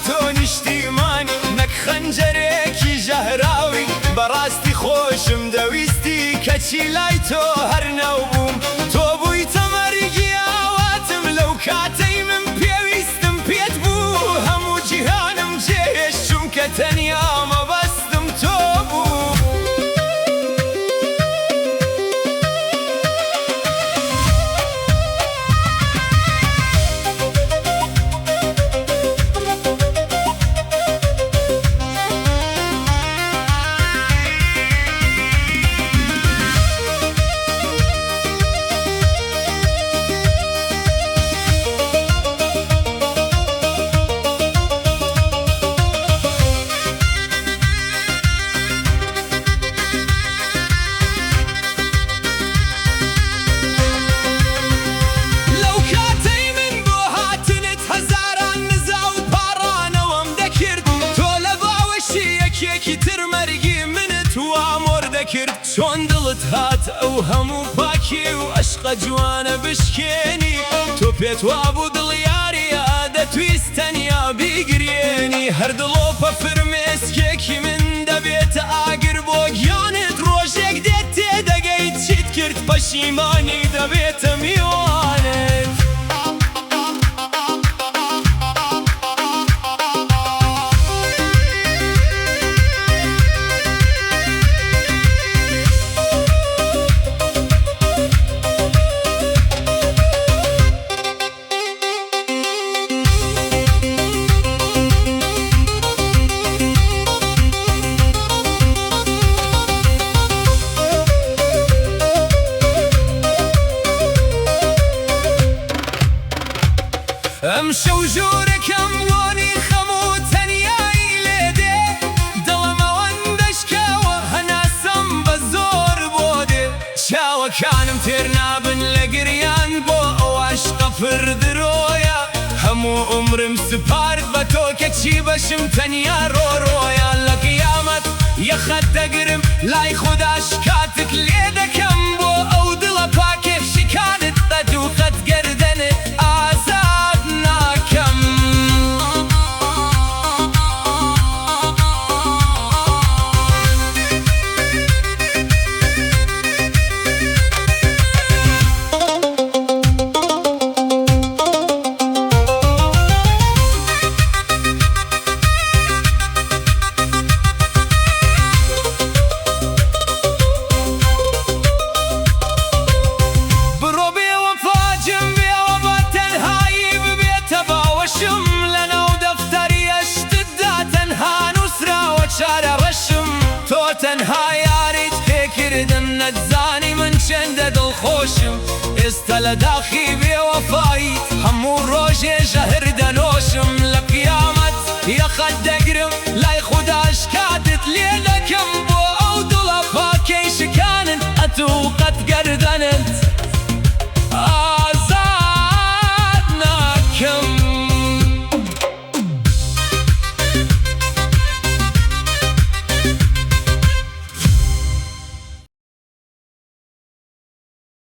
تۆ نیشتیمانی، نەک خەنجەرێکی ژەهراوی. بەڕاستی خۆشم دەویستی، کەچی لای تۆ هەر ناو بووم. تۆ بوویتە مەرگی ئاواتم، لەو کاتەی من پێویستم پێت بوو. هەموو جیهانم جێهێشت، چونکە تەنیا مەبەستم تۆ بوو. لەو کاتەی من بۆ هاتنت هەزاران نزا و پاڕانەوەم دەکرد، تۆ لە باوەشی یەکێکی تر مەرگی منت وا مۆر دەکرد. چۆن دڵت هات ئەو هەموو پاکی و ئەشقە جوانە بشکێنی؟ تۆ پێت وابوو دڵ یارییە، دەتویست تەنیا بیگریێنی. هەر دڵۆپە فرمێسکێکی من دەبێتە ئاگر بۆ گیانت. ڕۆژێک دێت تێدەگەیت چیت کرد، پەشیمانی دەبێتە میوانت. ئەمشەو ژوورەکەم بۆنی خەم و تەنیایی لێ دێ. دڵم ئەوەندە شکاوە، هەناسەم بە زۆر بۆ دێ. چاوەکانم تێر نابن لە گریان بۆ ئەو عەشقە پڕ درۆیە. هەموو عومرم سپارد بە تۆ، کەچی بەشم تەنیا ڕۆڕۆیە. لە قیامەت یەخەت دەگرم، لای خوداش کاتت لێ دەکەم. بۆ ئەو دڵە پاکێ شکانت، بە دوو قەد گەردەنت ئازاد ناکەم. بڕۆ بێ وەفا جم بێوە بە تەنهایی ببێتە باوەشم. لەناو دەفتەری ئەشتتدا تەنها نووسراوە چارە ڕەشم. تۆ تەنها یاریت پێکردم، نەتزانی من چەندە دڵخۆشم. ئێستا لە داخی بێ وەفاییت هەموو ڕۆژێ ژەهر دەنۆشم. لە قیامەت یەخەت دەگرم، لای خوداش کاتت